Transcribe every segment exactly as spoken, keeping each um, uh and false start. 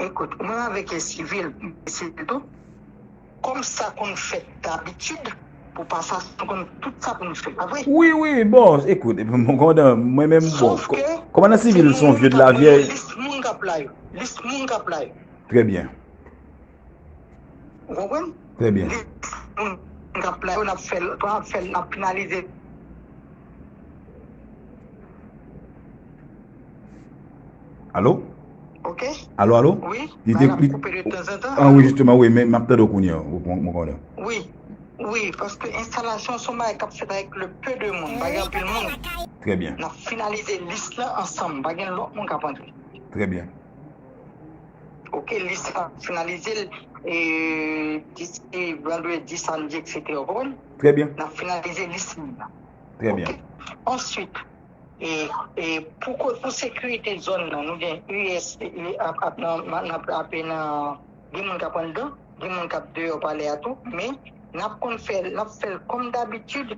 Ekout, mwen avèk e sivil, sivil tou. Kòm sa konn fèt dabitid, pou pa sa, nou konn tout sa pou nou fè, pa vre? Wi, wi, bon, ekout, mon komandan, mwen menm, bon, Sof ke komandan sivil se yon vye de la vyè. Lis moun k ap la yo. Lis moun k ap la yo. Trè byen. Ou konprann? Trè byen. Lis moun k ap la yo, n ap fè l, n ap fè l, n ap finalize. Alo? Ok? Alo, alo? Wi, Li la te n ap li koupe de tanzantan. Ah wi, jisteman, wi, men m ap tande w kounye a, mon komandan. Wi, wi, paske enstalasyon se yon bagay k ap fèt avèk le peu de moun, pa gen anpil moun. Trè byen. N ap finalize lis lan ansanm, pa gen lòt moun k ap antre. Trè byen. Ok, lis lan finalize l e disi vandredi, samdi, etsetera. Ou konprann? Trè byen. N ap finalize lis moun nan. Trè byen. Ok. Answit, e, e pou ko- pou sekirite zòn nan, nou gen U S e, ap, ap nan, nan, nan, ap nan, gen moun k ap anndan, gen moun k ap deyò palè a tou, men n ap konn fè, n ap fè l kòm dabitid,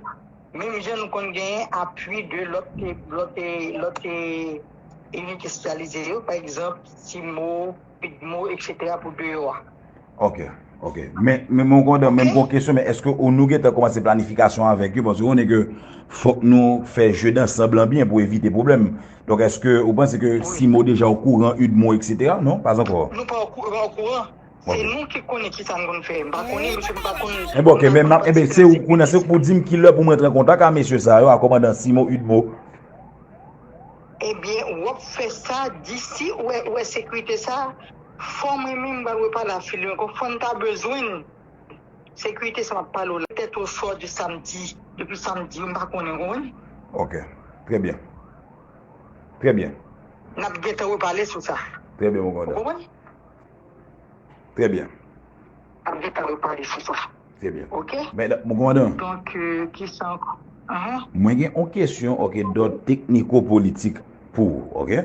menm jan nou konn genyen apui de lòt, lòt, lòt, lòt inite espesyalize yo, pa egzanp, CIMO, PUDMO, etsetera pou deyò a. Ok, ok. Men, men mon komandan, men m gen yon kesyon, men èske ou nou gentan kòmanse planifikasyon avèk yo? Paske ou konnen ke fòk nou fè jeu d'ensemble lan byen pou evite pwoblèm. Donk, èske ou panse ke CIMO deja okouran, UDMO, etsetera? Non, pas ankò. Nou pa okouran. Se nou ki konnen ki sa n konn fè. M pa konnen, mesye, m pa konn. Enben, ok, men m ap, enben, se ou konnen, se ou pou di m ki lè pou mwen rantre an kontak a mesye sa yo, a kòmandan CIMO, UDMO. Ebyen, w ap fè sa disi, ou wè, ou wè sekirite sa, fò mwen menm m pral repale a Fili ankò, fò n ta bezwen n. Sekirite sa m ap pale w la, petèt oswa di samdi, depi samdi, m pa konnen, w konprann? Ok, trè byen. Trè byen. N ap gentan repale sou sa. Trè byen, mon komandan. Ou konprann? Trè byen. N ap gentan repale sou sa. Trè byen. Ok? Men, mon komandan. Donk, euh, ki sa ankò? Ahan. Mwen gen yon kesyon, ok, d'ordre technico-politique pou ou, ok?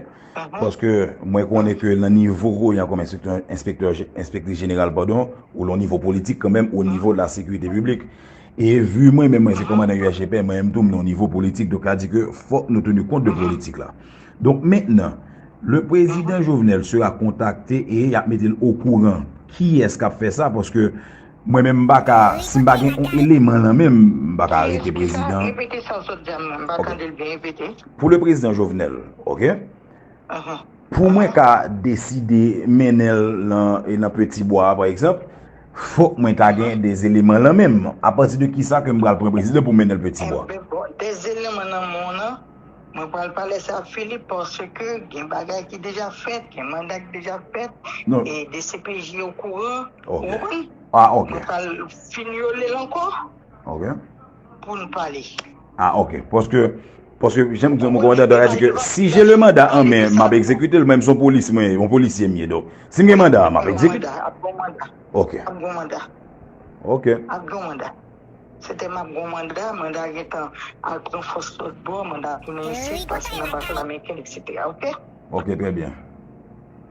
Paske mwen konnen ke nan nivo ou ye kòm enspektè, enspektè, enspektris jeneral, padon, ou lan nivo politik kanmenm, o nivo de la sécurité publique. E vi mwen menm, mwen se kòmandan U S G P, mwen menm tou, m nan nivo politik, donk sa di ke fòk nou teni kont de politik la. Donk mentnan, le président Jovenel sera contacté e y ap mete l okouran kiyès k ap fè sa, paske mwen menm m pa ka, si m pa gen yon eleman lan men m, m pa ka arete prezidan. Repete sa w sot di a, m pa tande l byen, repete. Pou le prezidan Jovenel, ok? Pou mwen ka deside mennen l nan, e nan Petit Bois, pa egzanp, fòk mwen ta gen de eleman lan men m. Apati de kisa ke m pral pran prezidan pou mennen l Petit Bois? Enben, bon, de eleman nan men w lan, mwen pral pale sa ak Philippe, paske gen bagay ki deja fèt, gen manda ki deja fèt, e D C P J okouran, ou konprann? Ah, ok. Mwen pral finyole l ankò Ok. pou n pale. Ah, ok. Paske, paske, jan m di w, mon komandan, donk, sa di ke si j'ai le mandat en main, m ap egzekite l, menm si yon polis, mwen, yon polisye m ye, donk. Si m gen manda a, m ap egzekite. Manda, ap gon manda. Ok. Ap gon manda. Ok. Ap gon manda. Se te m ap gon manda, manda gentan al pran fòs lòt bò, manda tounen isit, pase nan baz ameriken, etsetera. Ok? Ok, trè byen.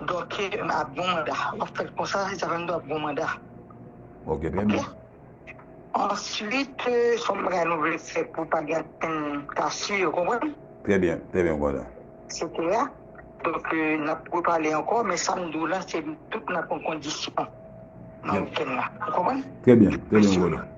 Donk, ap gon manda. W ap fè l konsa, se sa fè m di w ap gon manda. Ok, trè byen. Answit, euh, se yon bagay nou vle fè pou pa gen okenn kasye, ou konprann? Trè byen, trè byen, mon komandan. Etsetera. Donk, euh, n ap repale ankò, men sa m di w la, se tout nan bon kondisyon nan wikèn nan. Ou konprann? Trè byen, trè byen, mon komandan.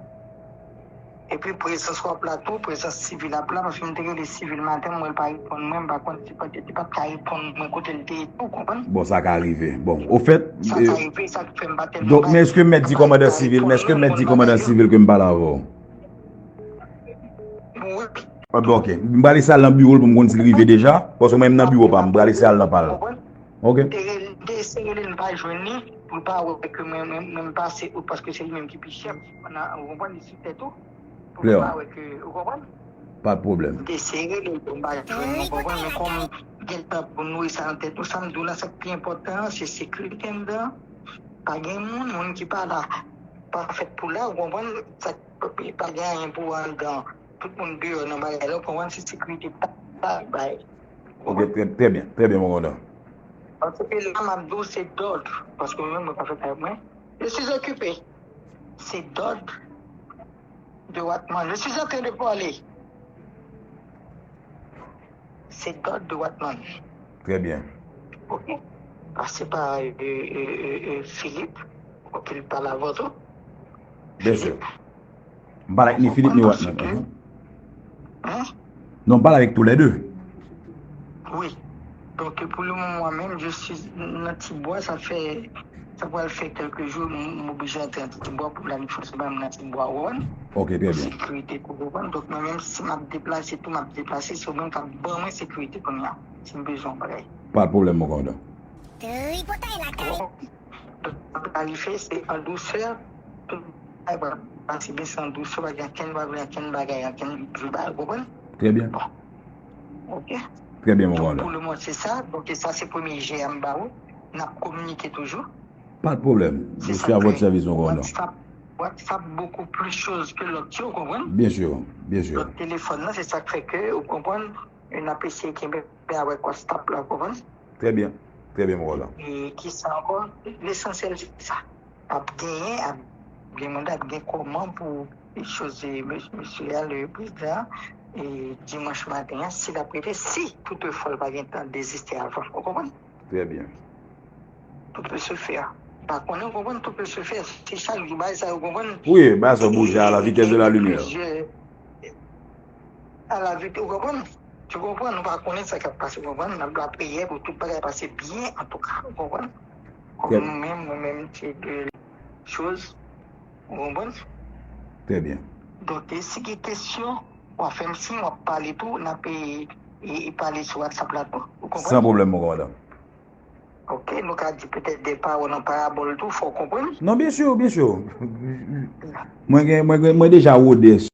Epi prezans w ap la tou, prezans sivil ap la, paske m te rele sivil maten, mwen l pa reponn mwen, m pa konn si pa t, li pa t ka reponn mwen kote l te ye tou, ou konprann? Bon, sa ka rive. Bon, ofèt, Sa ka rive, sa k fè m pa tèlman. Donk, men èske m mèt di kòmandan sivil, men èske m mèt di kòmandan sivil ke m pale avè w? Wi. Ah, bon, ok. M pral eseye al nan biwo l pou m konn si l rive deja, paske mwen menm nan biwo pa m, m pral eseye al nan pa l. Ok. Te rele, te eseye rele l, m pa jwenn li, pou l pa wè ke mwen, mwen, mwen m pase out, paske se li menm ki pi chèf. Ou konprann, li sou tèt ou. Pou l pa wè ke, ou konprann? Pa de pwoblèm. M te eseye rele l, m pa jwenn li, ou konprann, men kòm gentan pou nouri sa nan tèt nou, sa m di w la, sa k pi enpòtan an, se sekirite anndan. Pa gen moun, moun ki pa la, pa fèt pou la, ou konprann, sa, pa gen anyen pou anndan. Tout moun deyò nan bagay la, ou konprann, se sekirite pa, pa bay. Ok, trè, trè byen, trè byen, mon komandan. Paske la, m ap di w, se dòd, paske mwen menm, mwen pa fèt avèk mwen. Je suis occupé. Se dòd de Watman. Je suis en train de parler. Se dòd de Watman. Trè byen. Ok. Pase pa e, e, e, e, Philippe, pou ke l pale avè w tou. Byen si. M pale ak ni Philippe ni Watney. Hein? Non, m pale avèk tou lè de. Wi. Donk, pou le moman, mwen menm, je suis nan Tibwa, sa fè, sa pral fè kèlke jou, m oblije antre nan Tibwa pou la fòs ban m nan Tibwa, ou konprann? Ok, trè byen. Sekirite pou konprann. Donk, mwen menm, si m ap deplase, tou m ap deplase, se ou menm k ap ban mwen sekirite kounye a, si m bezwen yon bagay. Pa de pwoblèm, mon kòmandan. Tripotay lakay. Donk, sa pral rive, se an dousè, tout bagay pral pase byen, se an dousè, pa gen ankenn bagay, ankenn bagay, ankenn vye bagay, ou konprann? Trè byen. Ok. Trè byen, mon Donk, kòmandan. Pou le moman, se sa. Donk, sa se premye jè a m ba ou. N ap kominike toujou. Pa de pwoblèm. Je suis à votre service, mon kòmandan. WhatsApp, WhatsApp beaucoup plus chose que l'autre, ou konprann? Byen si, byen si. Lòt telefòn nan, se sa k fè ke, ou konprann, n ap eseye kenbe avèk WhatsApp la, ou konprann? Trè byen. Trè byen, mon kòmandan. E ki sa ankò? Lesansyèl, se sa. Ap genyen, ap gen manda, ap gen kòman pou choz, mesye a, le prezidan, e dimanch maten an, si l ap rete, si toutefwa l pa gen tan deziste avan. Ou konprann? Trè byen. Tout peut se faire. Pa konnen, ou konprann, tout peut se faire. Se chak jou bagay sa, ou konprann? Wi, bagay sa bouje à la vitesse de la lumière. A la vit, ou konprann? Tu konprann? Nou pa konnen sa k ap pase, ou konprann? N ap lapriyè pou tout bagay pase byen, antouka, ou konprann? Kòm nou menm, nou menm, se de choz, ou konprann? Trè byen. Donk, e si gen kesyon, w ap fè m siy, w ap pale tou, n ap e, e, e pale sou WhatsApp la tou, ou konprann? San pwoblèm, mon kòmandan. Ok, nou ka di petèt de pawòl an parabòl tou, fò w konprann. Non, byen si, byen si. Mwen gen, mwen gen, mwen deja wode